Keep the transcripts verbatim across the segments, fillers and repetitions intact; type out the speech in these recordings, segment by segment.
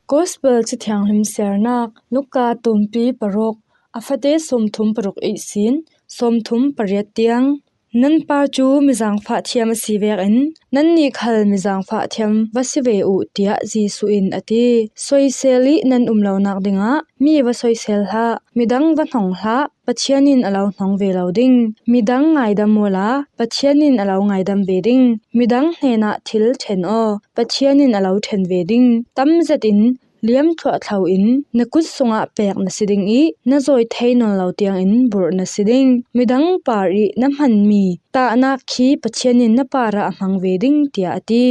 Gospel Cathianghlim siarnak Luka tumpi paruk, a fate sawmthum paruk ihsin sawmthum pariat tiang. Nan pa cu mi zaangfah thiam a si vekin nannih khal mi zaangfah thiam va si ve uh, tiah Jesuh in a ti. Soisel ih nan um lonak dingah mi va soisel hlah, midang va hnong hlah, Pathian in a lo hnong ve lo ding. Midang ngaidam uhla, Pathian in a lo ngaidam ve ding. Midang hnenah thil ṭhen aw, Pathian in a lo ṭhen ve ding. Tam zetin liam thuah thlo in na kut sungah pek na si ding ih na zawi thei nawn lo tiangin burh na si ding. Midang par ih na hmanmi tahnak khi Pathian in na parah a hmang ve ding, tiah a ti.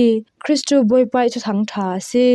Kristu Bawipa ih Thuthang ṭha a si.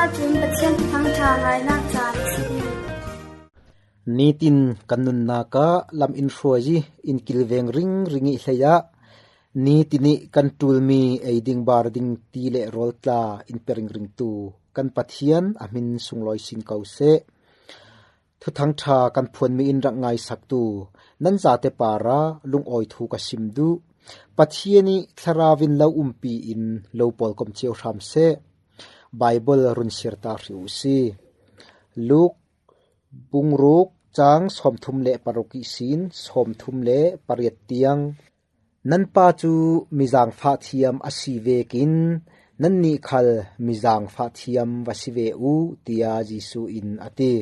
Cun Pathian Thuthang ṭha ngainak caan a si. Nitin kan nunnak ah lam in hruai i in kilveng ringring i hlei ah nitin i kan ṭulmi ei ding bar ding ti le rawl tla in pe ringringtu kan Pathian a hmin sunglawi sin ko seh. Thuthang ṭha kan phuanmi in rak ngaisaktu nan zate parah lungawi thu ka sim duh. Pathian i thlarau in lo umpi in lo pawlkom cio hram seh. Baibal run siar ta hrih u si. Luk bungruk cang sawmthum le paruk ihsin sawmthum le pariat tiang. Nan pa cu mi zaangfah thiam a si vekin nannih khal mi zaangfah thiam va si ve u, tiah Jesuh in a ti.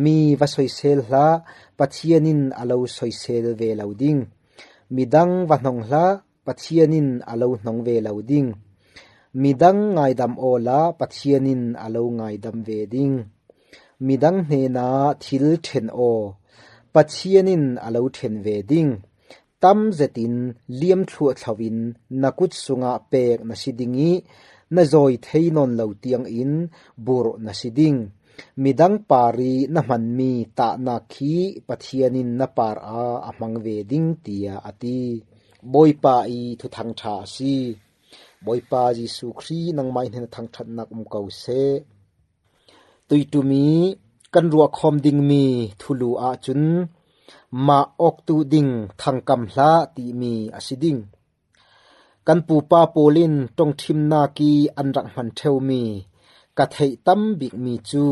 Mi va soisel hlah, Pathian in a lo soisel ve lo ding. Midang va hnong hlah, Pathian in a lo hnong ve lo ding. Midang ngaidam awla, Pathian in a lo ngaidam ve ding. Midang hnenah thil ṭhen aw, Pathian in a lo ṭhen ve ding. Tam zetin liam thluahthlo in na kut sungah pek na si ding i na zawi thei nawn lo tiangin burh na si ding. Midang parih na hmanmi tahnak khi Pathian in na parah a hmang ve ding, tiah a ti. Bawipa i Thuthang ṭha a si. Bawipa Jesuh Khrih, nangmah i hnen a thangṭhatnak um ko seh. Tuiṭum i kan ruahkhawm dingmi thulu ahcun mah awktu ding thangkam hlah timi a si ding. Kan pupa pawl in ṭongṭhimnak i an rak hman ṭheumi ka theih tam bikmi cu,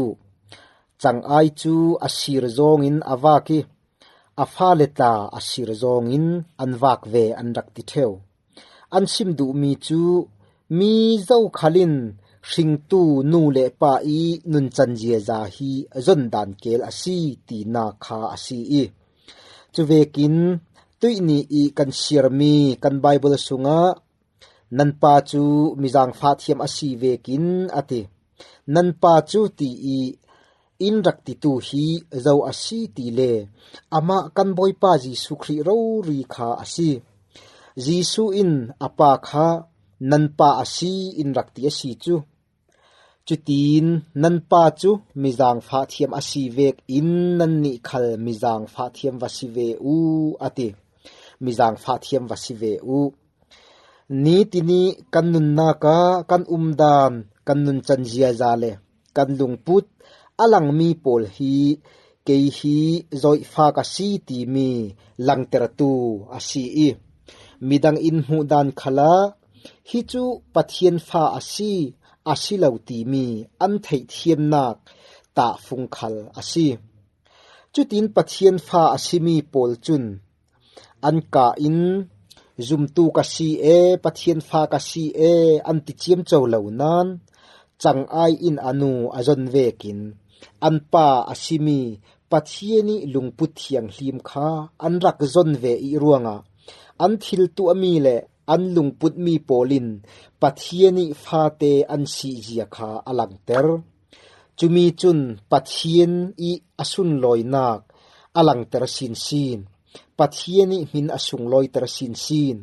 cangai cu a sir zawngin a vak i a fale tla a sir zawngin an vak ve an rak ti ṭheu. An sim duhmi cu mi zokhal in hringtu nu le pa i nuncan ziaza hi zondan kel a si tinak kha a si i, cuvekin tuihni i kan siarmi kan Baibal sungah nan pa cu mi zaangfah thiam a si vekin a ti. Nan pa cu ti i in rak titu hi zo a si ti le amah kan Bawipa Jesuh Khrih rori kha a si. Jesuh in a pa kha nan pa a si in rak ti a si cu. Cutin nan pa cu mi zaangfah thiam a si vekin nannih khal mi zaangfah thiam va si ve u, a ti. Mi zaangfah thiam va si ve u. Nitin i kan nunnak ah kan umdan, kan nuncan ziaza le kan lungput a langmi pawl hi kei hi zawihfa ka si timi langtertu a si i, midang in hmuh dan khalah hi cu Pathian fa a si, a si lo timi an theihthiamnak tahfung khal a si. Cutin Pathian fa a simi pawl cun an kah in, "Zumtu ka si e, Pathian fa ka si e," an ti ciamco lo nain cangai in a nu a zon vekin an pa a simi Pathian i lungput thianghlim kha an rak zon ve i ruangah an thil tuahmi le an lungputmi pawl in Pathian i fate an sihzia kha a langter. Cumi cun Pathian i a sunlawinak a langter sinsin, Pathian i hmin a sunglawiter sinsin.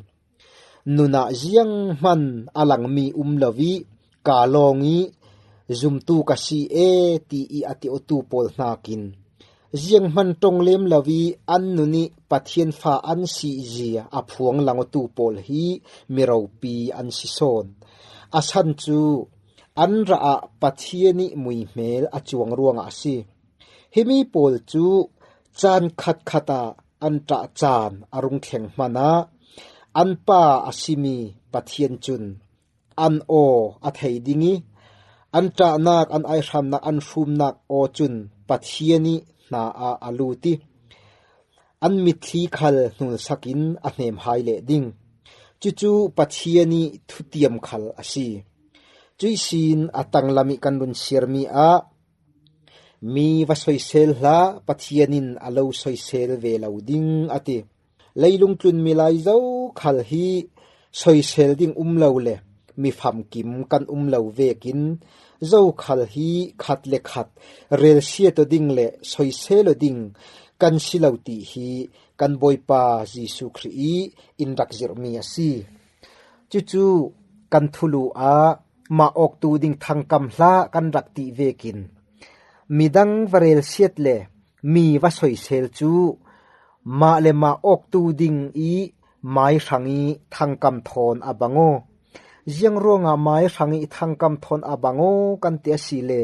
Nunah zianghman a langmi um lo i, ka lawng i zumtu ka si e ti i a ti awtu pawl hnakin zianghman ṭong lem lo i an nun i Pathian fa an sihzia a phuang lang awtu pawl hi miropi an si sawn. A san cu an rah ah Pathian i muihmel a cuang ruangah a si. Himi pawl cu caan khatkhat ah an ṭah caan a rung thleng hmanah an pa a simi Pathian cun an aw a thei ding i, an ṭahnak, an aihramnak, an hrumnak aw cun Pathian i hna ah a lut i, an mitthli khal hnulsak in a hnem hai leh ding. Cucu Pathian i thutiam khal a si. Cuih sin a tanglam i kan run siarmi ah, "Mi va soisel hlah, Pathian in a lo soisel ve lo ding," a ti. Leilung tlun milai zokhal hi soisel ding um lo le mi famkim kan um lo vekin, zokhal hi khat le khat relsiat aw ding le soisel aw ding kan si lo ti hi kan Bawipa Jesuh Khrih i in rak zirhmi a si. Cucu kan thulu ah mah awktu ding thangkam hlah kan rak tih vekin midang va relsiat le mi va soisel cu mah le mah awktu ding i mai hrang i thangkam thawn a bang aw. Ziang ruangah mai hrang i thangkam thawn a bang aw kan ti a si le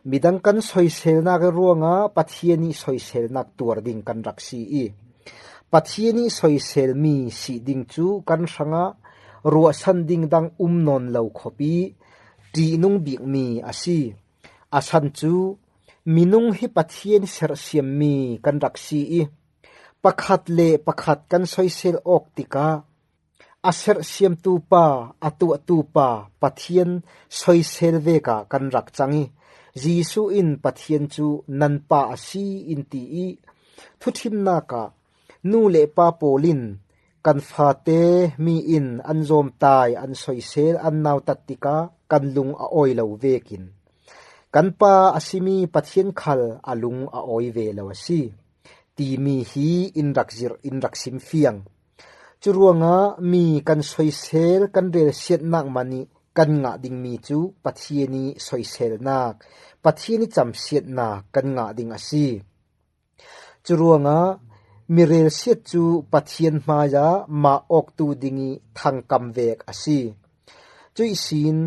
midang kan soiselnak i ruangah Pathian i soiselnak tuar ding kan rak si i Pathian i soiselmi si ding cu kan hrangah ruahsan ding dang um nawn lo khawp i ṭihnung bikmi a si. A san cu minung hi Pathian serhsiammi kan rak si i pakhat le pakhat kan soisel awk tikah a serhsiamtu pa, a tuahtu pa Pathian soisel vekah kan rak cang i Jesuh in Pathian cu nan pa a si in ti i thuthimnak ah nu le pa pawl in kan fate mi in an zawmtai, an soisel, an nautat tikah kan lung a awi lo vekin kan pa a simi Pathian khal a lung a awi ve lo a si timi hi in rak zirh, in rak simfiang. Curuangah mi kan soisel, kan relsiatnak man i kan ngah dingmi cu Pathian i soiselnak, Pathian i camsiatnak kan ngah ding a si. Curuangah mi relsiat cu Pathian hmaiah mah awktu ding i thangkam vek a si. Cuih sin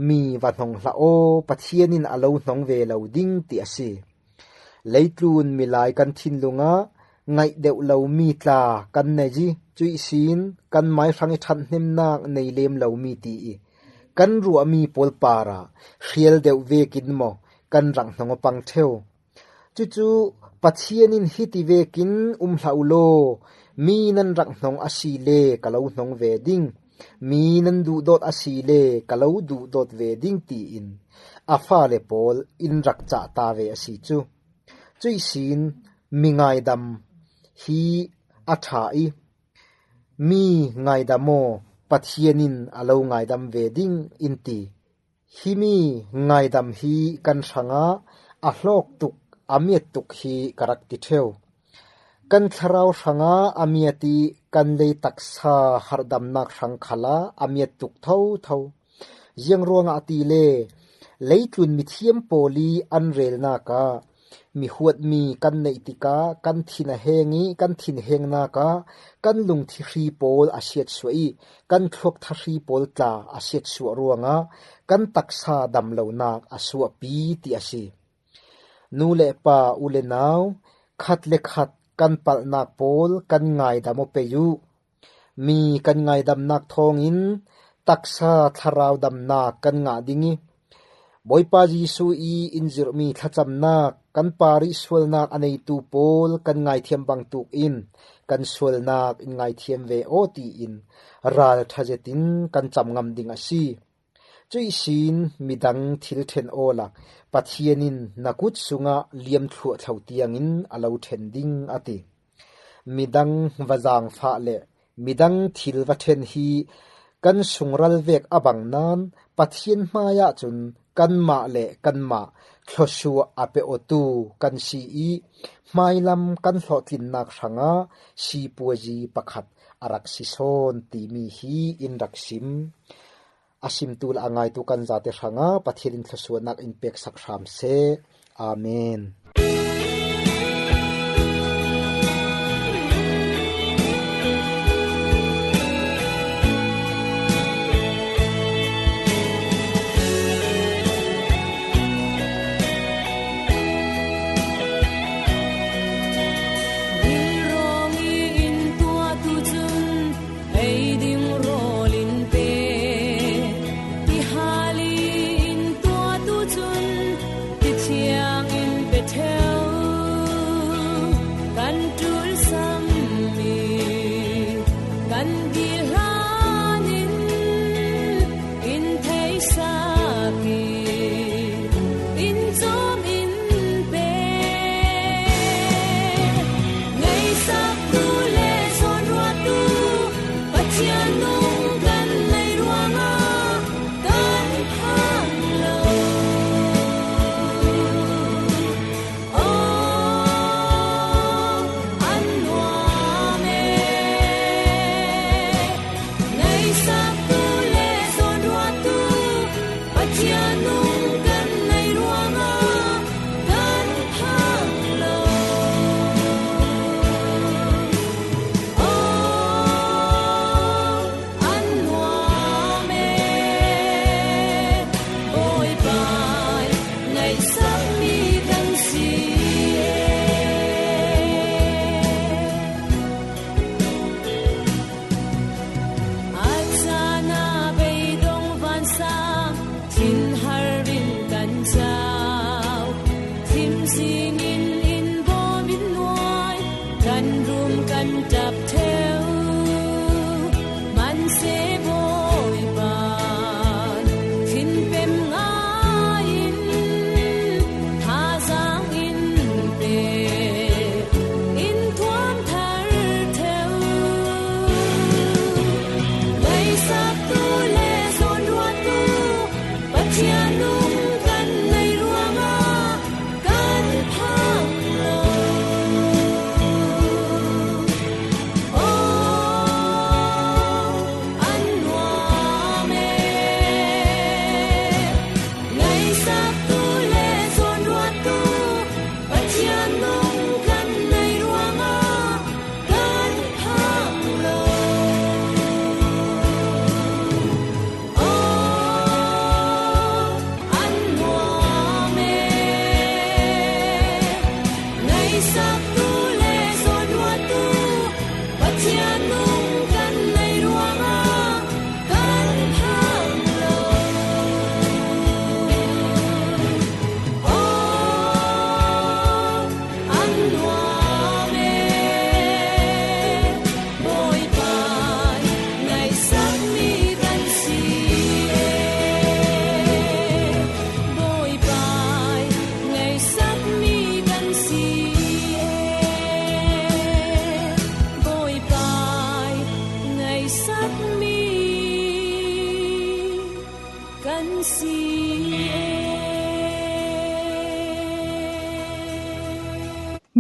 mi va hnong hlah aw, Pathian in a lo hnong ve lo ding ti a si. Leitlun milai kan thinlung ah ngaih deuh lomi tla kan nei i cuih sin kan mai hrang i ṭhathnemnak nei lem lomi ti i kan ruahmi pawl parah hrial deuh vekin maw kan rak hnong a pang ṭheu. Cucu Pathian in hiti vekin um hlah u law, mi nan rak hnong a si le ka lo hnong ve ding, mi nan duhdawt a si le ka lo duhdawt ve ding tiin a fale pawl in rak cah ta ve a si cu. Cuih sin mi ngaidam hi a ṭha i mi ngaidam aw, Pathian in a lo ngaidam ve ding in ti. Himi ngaidam hi kan hrangah a hlawk tuk, a miat tuk hi ka rak ti ṭheu. Kan thlarau hrangah a miat i kan lei taksa harhdamnak hrang khalah a miat tuk thotho. Ziang ruangah ti le leitlun mithiam pawl i an relnak ah mi huatmi kan neih tikah kan thin a heng i kan thinhengnak ah kan lungthli hri pawl a siatsuah i kan thluak thahri pawl tla a siatsuah ruangah kan taksa damlonak a suahpi ti a si. Nu le pa, u le nau, khat le khat kan palhnak pawl kan ngaidam aw pei u. Mi kan ngaidamnak thawngin taksa thlarau damnak kan ngah ding i Bawipa Jesuh i in zirhmi thlacamnak kan parih sualnak a neitu pawl kan ngaithiam bangtuk in kan sualnak in ngaithiam ve aw tiin ralṭha zetin kan cam ngam ding a si. Cuih sin midang thil ṭhen awla Pathian in na kut sungah liamthluah thlo tiangin a lo ṭhen ding a ti. Midang va zaangfah le midang thil va ṭhen hi kan sungral vek a bang nain Pathian hmaiah cun kanmah le kanmah thluasuah a pe awtu kan si i hmailam kan hlawhtlinnak hrangah sipuazi pakhat a rak si sawn timi hi in rak sim. A simtu le a ngaitu kan zate hrangah Pathian in thluasuahnak in peksak hram seh. Amen. Rilrawng i in tuahtu cun ei ding rawl in pe. I hal i in tuahtu cun ti thiang in pe ṭheu. Kan ṭul sam i kan dil hlan in in theihsak i in cawm in pe. Ngeisaktu le zawnruahtu Pathian nung kan nei ruangah kan phang lo. Aw, an nuam e. Ngeisaktu le zawnruahtu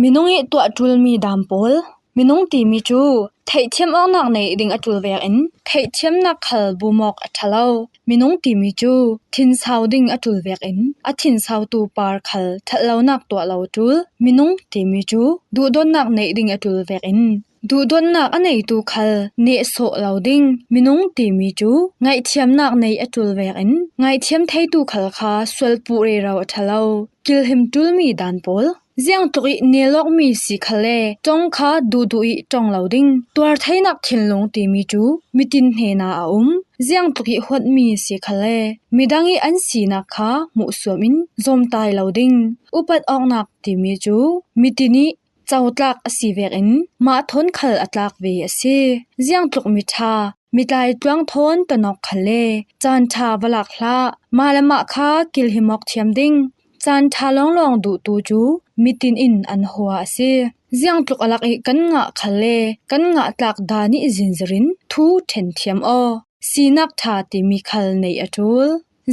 Minung i tuah ṭulmi dam pawl. Minung timi cu theihthiam awknak neih ding a ṭul vekin theihthiamnak khal bum awk a ṭha lo. Minung timi cu thinsau ding a ṭul vekin a thinsautu par khal ṭhat lonak tuah lo a ṭul. Minung timi cu duhdonnak neih ding a ṭul vekin duhdonnak a neitu khal nehsawh lo ding. Minung timi cu ngaihthiamnak neih a ṭul vekin ngaihthiam theitu khal kha sualpuh rero a ṭha lo. Kilhim ṭulmi daan pawl. Ziangtluk i nel awkmi si khalle ṭong kha duhduh i ṭong lo ding. Tuar theinak thinlung timi cu mitin hnenah a um. Ziangtluk i huatmi si khalle midang i an sinak kha hmuhsuam in zawmtai lo ding. Upat awknak timi cu mitin i cotlak a si vekin mah thawn khal a tlak ve a si. Ziangtluk miṭha, mitlai tluang thawn tonawk khalle caan ṭha va lak hlah. Mah le mah kha kilhim awk thiam ding. Caan ṭha lawnglawng duhtu cu mitin in an hua a si. Ziangtluk a lak i kan ngah khalle kan ngah tlak daan i zinzir in thu ṭhen thiam aw. Sinak ṭha timi khal neih a ṭul.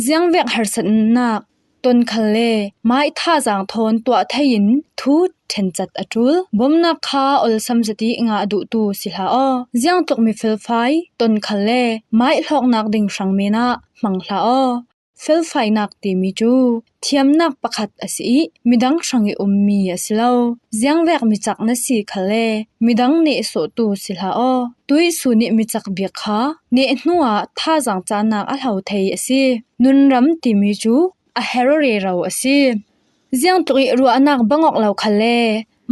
Ziangvek harsatnak ton khalle mai thazaang thawn tuah thei in thu ṭhenchat a ṭul. Bawmhnak kha olsam zet i ngah duhtu si hlah aw. Ziangtluk mi felfai ton khalle mai hlawknak ding hrang men ah hmang hlah aw. Felfainak timi cu thiamnak pakhat a si i midang hrang i ummi a si lo. Ziangvek mi cak na si khalle midang nehsawhtu si hlah aw. Tuihsun i mi cak bik kha neh hnuah thazaang caanak a hlo thei a si. Nunram timi cu a her rero a si. Ziangtluk i ruahnak bang awk lo khalle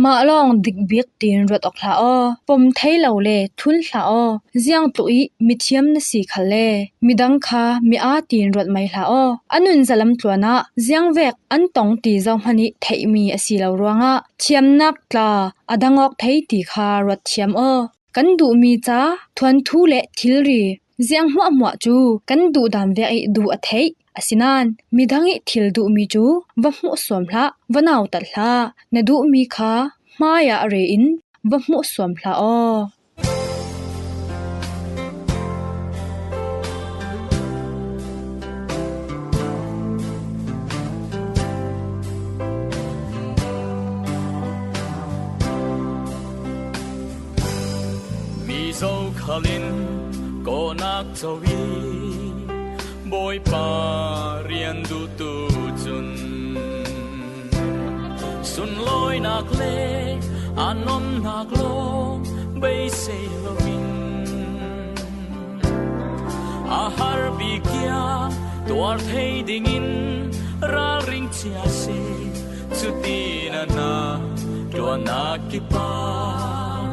mah lawng dik bik tiin ruat awk hlah aw. Pom thei lo le thlun hlah aw. Ziangtluk i mithiam na si khalle midang kha mi aa tiin ruat mai hlah aw. A nunzalam tluan ah ziangvek an tong ti zohman i theihmi a si lo ruangah thiamnak tla a dang awk thei ti kha ruat thiam aw. Kan duhmi ca thuanthu le thilri. Ziang hmuahhmuah cu kan duhdam vek i duh a theih. Asinain midang i thil duhmi cu va hmuhsuam hlah, va nautat hlah. Na duhmi kha hmaiah re in va hmuhsuam hlah aw. Mi zokhal in kawhnak co i Bawipa rian duhtu cun sunlawinak le a nomnak lawng beisei loin a har bik i tuar thei dingin ralring cia seh. Cuti na na ṭuannak kip ah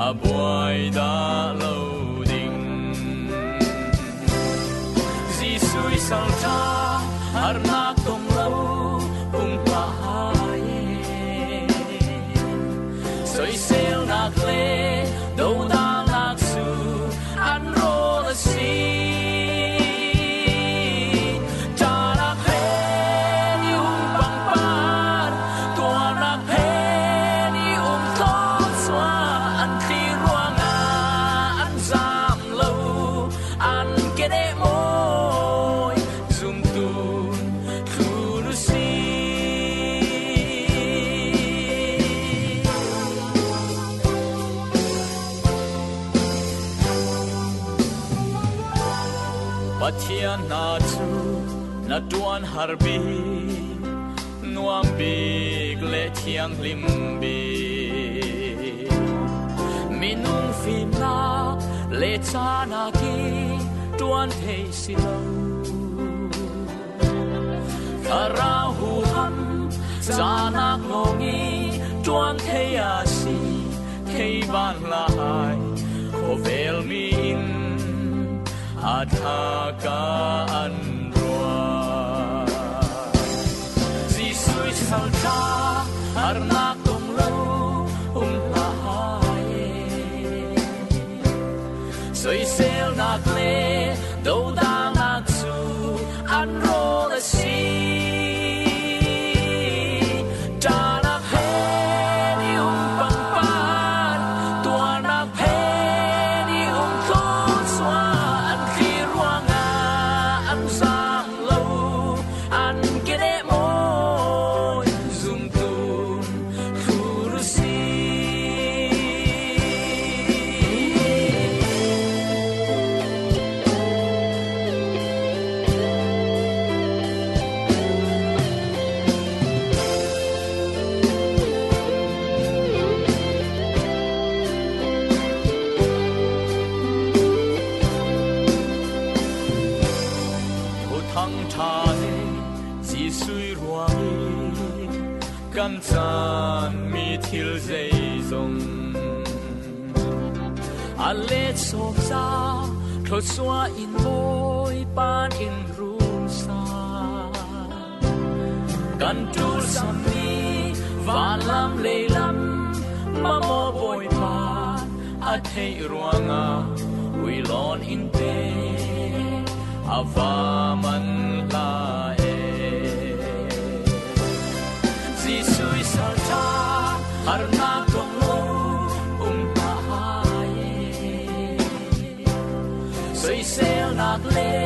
a buai dah lo ding. Jesuh i salṭha harnak tong lo um hlah hai. Soiselnak le dodalnak cu an rawl a si. Ṭahnak phen i um pangpar, tuarnak phen i um tlawn cuah an tli ruangah an zaam lo, an keneh mawi zumtu thlun u si. Pathian hna cu na ṭuan har bik, nuam bik le thianghlim bik. Minung fimnak le cahnak i ṭuan thei si lo. Thlarau huham cahnak lawng i ṭuan thei a si, thei ban lai khawvel mi in a thlak ah an ruat. Jesuh i salṭha harnak tong lo um hlah hai. Soiselnak le dodalnak cu an rawl a si. Ṭahnak phen i um pangpar, tuarnak phen i um tlawn cuah an tli ruangah an zaam lo, Sui ruangin kan caan mi thil zeizong a let sawm sa, thluasuah in Bawipa in run sa. Kan tulsam mi vanlam leilam mamaw Bawipa a theih ruangah uilawn in te a va man hla e. Jesuh i salṭha harnak kong lo um hna hai e. Soiselnak le